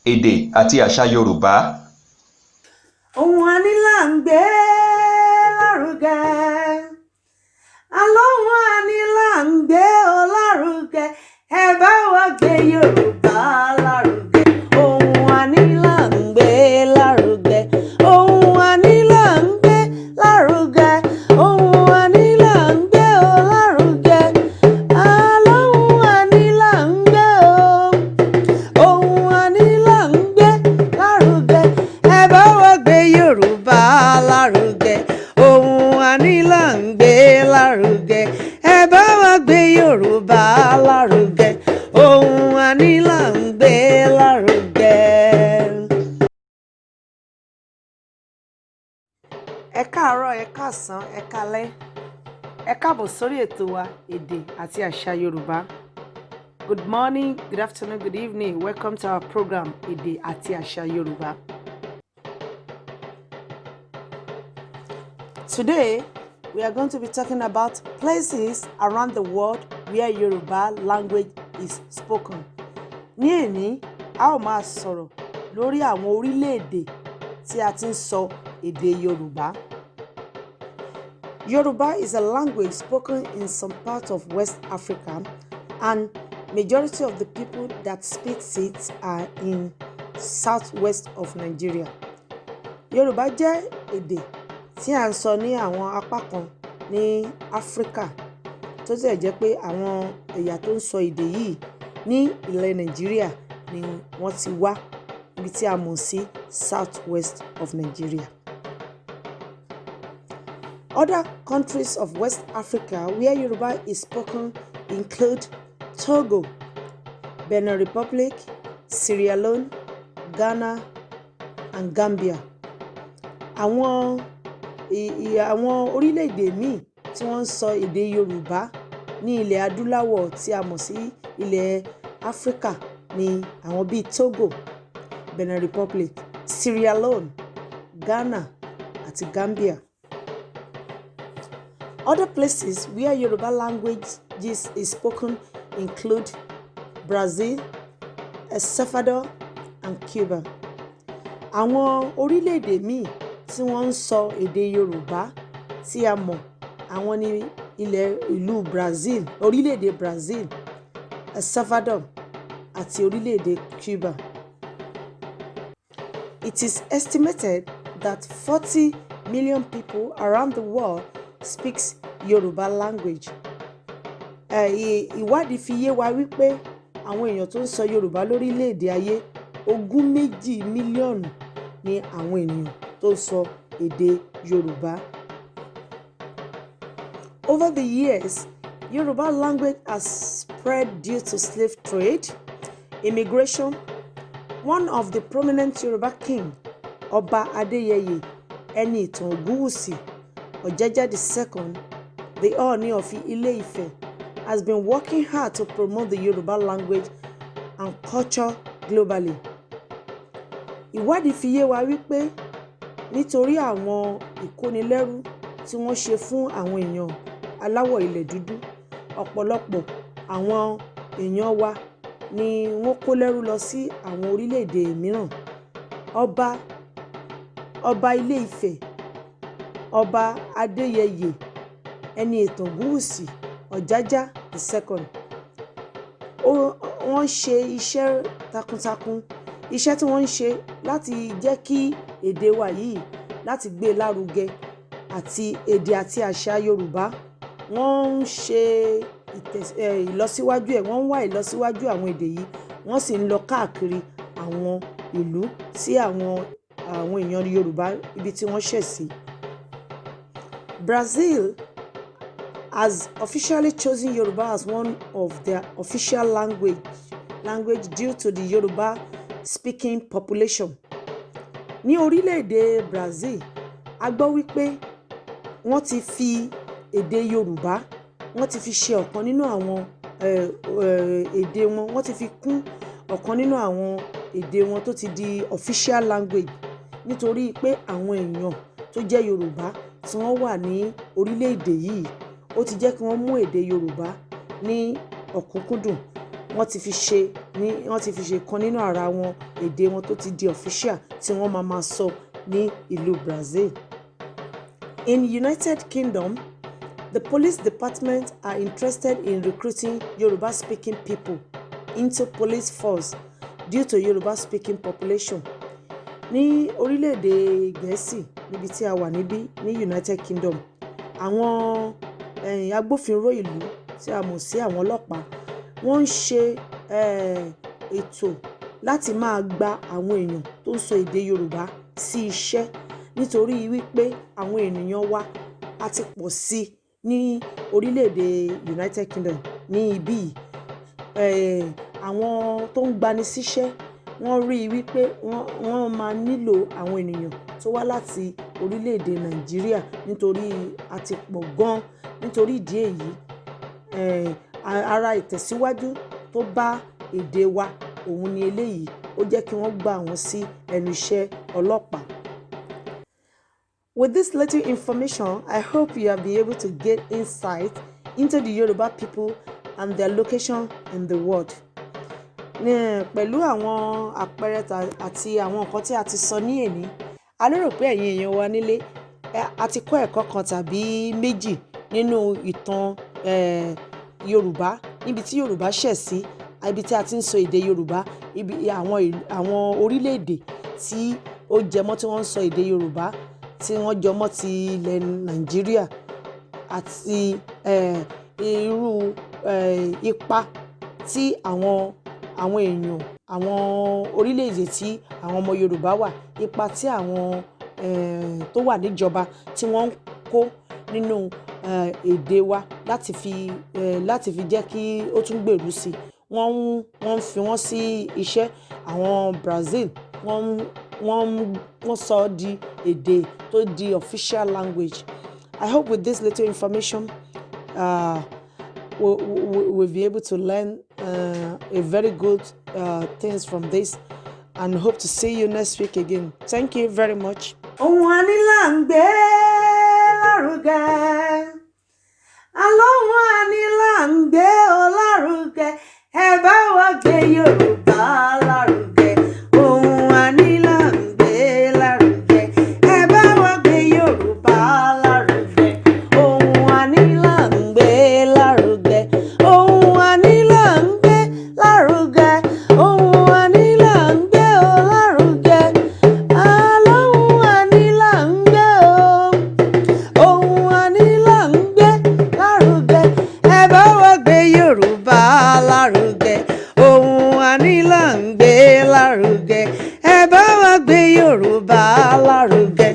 Èdè àti àṣà Yorùbá. Ohun a ní là ń gbé lárugẹ. Àlóhun a ní là ń gbé o lárugẹ. Ẹ bá wa gbé Yorùbá lárugẹ. Ohun a ní là ń gbé lárugẹ. Ohun a ní là ń gbé lárugẹ. Ohun a ní là ń gbé o lárugẹ. Àlóhun a ní là ń gbé o. Ohun a ní là ń gbé lárugẹ. Ẹ bá wa gbé Yorùbá lárugẹ. Ohun a ní là ń gbé lárugẹ. Ẹ bá wa gbé Yorùbá lárugẹ. Ohun a ní là ń gbé lárugẹ. Ẹ káàárọ̀, ẹ káàsán, ẹ káalẹ́. Ẹ káàbọ̀ sórí ètò wa, Èdè àti Àṣà Yorùbá. Good morning, good afternoon, good evening. Welcome to our program, Èdè àti Àṣà Yorùbá. Today, we are going to be talking about places around the world where Yoruba language is spoken. Ní èní, a ó máa sọ̀rọ̀ lórí àwọn orílẹ̀-èdè tí a ti ń sọ èdè Yorùbá. Yoruba is a language spoken in some parts of West Africa, and majority of the people that speaks it are in southwest of Nigeria. Yorùbá jẹ́ èdè tí à ń sọ ní àwọn apá kan ní Áfríkà, tó sì jẹ́ pé àwọn ẹ̀yà tó ń sọ èdè yìí ní ilẹ̀ Nàìjíríà ni wọ́n ti wá, ibi tí a mọ̀ sí southwest of Nigeria. Other countries of West Africa where Yoruba is spoken include Togo, Benin Republic, Sierra Leone, Ghana and Gambia. Àwọn orílẹ̀-èdè míì tí wọ́n ń sọ èdè Yorùbá ní ilẹ̀ adúláwọ̀ tí a mọ̀ sí ilẹ̀ Áfríkà ni àwọn bíi Togo, Benin Republic, Sierra Leone, Ghana àti Gambia. Other places where Yoruba language is spoken include Brazil, El Salvador and Cuba. Àwọn orílẹ̀-èdè míì tí wọ́n ń sọ èdè Yorùbá tí a mọ̀, àwọn ní ilẹ̀ ìlú Brazil, orílẹ̀-èdè Brazil, El Salvador àti orílẹ̀-èdè Cuba. It is estimated that 40 million people around the world speaks Yoruba language. Ìwádìí fi yé wa wípé àwọn èèyàn tó ń sọ Yorùbá lórílẹ̀-èdè ayé, 22 mílíọ̀nù ní àwọn ènìyàn tó ń sọ èdè Yorùbá. Over the years, Yoruba language has spread due to slave trade, immigration. One of the prominent Yoruba king, Ọba Adeyeye Enitan Ogunwusi Ojaja II, the Ooni of Ile-Ife, has been working hard to promote the Yoruba language and culture globally. Ìwádìí fi yé wa wípé nítorí àwọn ìkónilẹ́rú tí wọ́n ṣe fún àwọn èèyàn aláwọ̀ ilẹ̀ dúdú, ọ̀pọ̀lọpọ̀ àwọn èèyàn wa ni wọ́n kó lẹ́rú lọ sí àwọn orílẹ̀-èdè mìíràn. Ọba Ilé-Ifẹ̀, Ọba Adéyẹyè Ẹniìtàn Ògúnwùsì Ọ̀jájá II, wọ́n ṣe iṣẹ́ takuntakun, iṣẹ́ tí wọ́n ń ṣe láti jẹ́ kí èdè wa yìí, láti gbé e lárugẹ, àti èdè àti àṣà Yorùbá. Wọ́n ń ṣe ìlọsíwájú ẹ̀, wọ́n ń wá ìlọsíwájú àwọn èdè yìí, wọ́n sì ń lọ káàkiri àwọn ìlú tí àwọn èèyàn Yorùbá, ibi tí wọ́n ṣẹ̀ sí. Brazil has officially chosen Yoruba as one of their official language due to the Yoruba speaking population. Ní orílẹ̀-èdè Brazil, a gbọ́ wípé wọ́n ti fi èdè Yorùbá, wọ́n ti fi ṣe ọ̀kan nínú àwọn èdè wọn, wọ́n ti fi kún ọ̀kan nínú àwọn èdè wọn tó ti di official language, nítorí pé àwọn èèyàn tó jẹ́ Yorùbá tí wọ́n wà ní orílẹ̀-èdè yìí, ó ti jẹ́ kí wọ́n mú èdè Yorùbá ní ọ̀kúnkúndùn. Wọ́n ti fi ṣe Ní wọ́n ti fi ṣe kan nínú ara àwọn èdè wọn tó ti di official tí wọ́n máa máa sọ ní ìlú Brazil. In United Kingdom, the police department are interested in recruiting Yoruba speaking people into police force due to Yoruba speaking population. Ní orílẹ̀-èdè Gẹ̀ẹ́sì níbi tí a wà níbí ní United Kingdom, àwọn agbófinró ìlú tí a mọ̀ sí àwọn ọlọ́pàá, wọ́n ń ṣe ètò láti máa gba àwọn èèyàn tó ń sọ èdè Yorùbá sí iṣẹ́ nítorí wípé àwọn ènìyàn wa a ti pọ̀ sí ní orílẹ̀-èdè United Kingdom ní ibí yìí. Àwọn tó ń gbani síṣẹ́, wọ́n rí i wípé wọ́n máa nílò àwọn ènìyàn tó wá láti orílẹ̀-èdè Nàìjíríà nítorí a ti pọ̀ gan. Nítorí ìdí èyí, ara ìtẹ̀síwájú tó bá èdè wa òun ni eléyìí. Ó jẹ́ kí wọ́n gbà wọ́n sí ẹnu iṣẹ́ ọlọ́pàá. With this little information, I hope you have been able to get insight into the Yoruba people and their location in the world. Ní pẹ̀lú àwọn àpẹẹrẹ àti àwọn nǹkan tí a ti sọ ní èní, a lérò pé ẹ̀yin èèyàn wa nílé, a ti kọ́ ẹ̀kọ́ kan tàbí méjì nínú ìtàn Yorùbá, níbi tí Yorùbá ṣẹ̀ sí, ibi tí a ti ń sọ èdè Yorùbá, ibi àwọn orílẹ̀-èdè tí ó jẹmọ́ tí wọ́n ń sọ èdè Yorùbá tí wọ́n jọmọ́ ti ilẹ̀ Nàìjíríà àti irú ipa tí àwọn èèyàn, àwọn orílẹ̀-èdè tí àwọn ọmọ Yorùbá wà, ipa tí àwọn tó wà níjọba tí wọ́n ń kó nínú èdè wa láti fi jẹ́ kí ó tún gbèrú sí i. Wọ́n ń fi wọ́n sí iṣẹ́. Àwọn Brazil, wọ́n sọ ọ́ di èdè tó di official language. I hope with this little information, we'll be able to learn a very good things from this and hope to see you next week again. Thank you very much. Ohun a ní là ń gbé lárugẹ. Àlóhun a ní là ń gbé ọ lárugẹ. Ẹ bá wa gbé Yorùbá lárugẹ. Ohun a ní là ń gbé lárugẹ. Ẹ bá wa gbé Yorùbá lárugẹ. Ohun a ní là ń gbé lárugẹ. Ohun a ní là ń gbé lárugẹ. Ohun a ní là ń gbé ọ lárugẹ. Àlóhun a ní là ń gbé o. Ohun a ní là ń gbé lárugẹ. Ẹ bá wa gbé Yorùbá lárugẹ. Ohun a ní là ń gbé lárugẹ. Ẹ bá wa gbé Yorùbá lárugẹ.